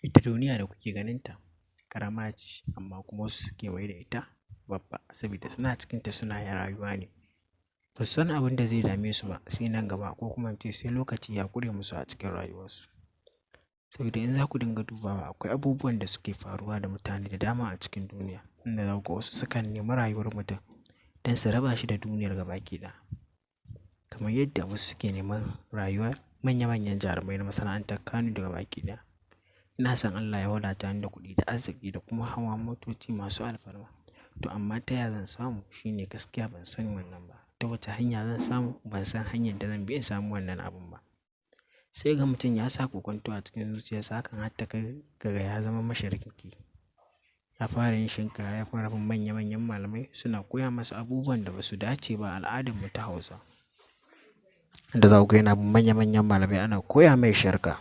Ita duniya da kuke ganinta ƙarama ce, amma kuma wasu suke mai da ita babba saboda suna cikinta, suna yin rayuwa ne. Ba su san abin da zai dame su ba sai nan gaba, ko kuma in ce sai lokaci ya ƙure musu a cikin rayuwarsu. Saboda in za ku dinga dubawa, akwai abubuwan da suke faruwa da mutane da dama a cikin duniya, inda za ku ga wasu sukan nemi rayuwar mutum don su raba shi da duniyar gabaki ɗaya. Kamar yadda wasu suke neman rayuwar manya-manyan jarumai na masana'antar Kannywood gabaki ɗaya. Ina son Allah ya wadata ni da kuɗi da arziki da kuma hawa motoci masu alfarma. To amma ta ya zan samu shine gaskiya ban san wannan ba. Ta wace hanya zan samu? Ban san hanyar da zan bi in samu wannan abun ba. Sai ga mutum ya sa kokwanto a cikin zuciyarsa, hakan har ta kai ga ya zama mashirki. Ya fara yin shinka, ya fara bin manya-manyan malamai suna koya masa abubuwan da ba su dace ba a al'adarmu ta Hausa. Inda za ku ga yana bin manya-manyan malamai ana koya mai shirka.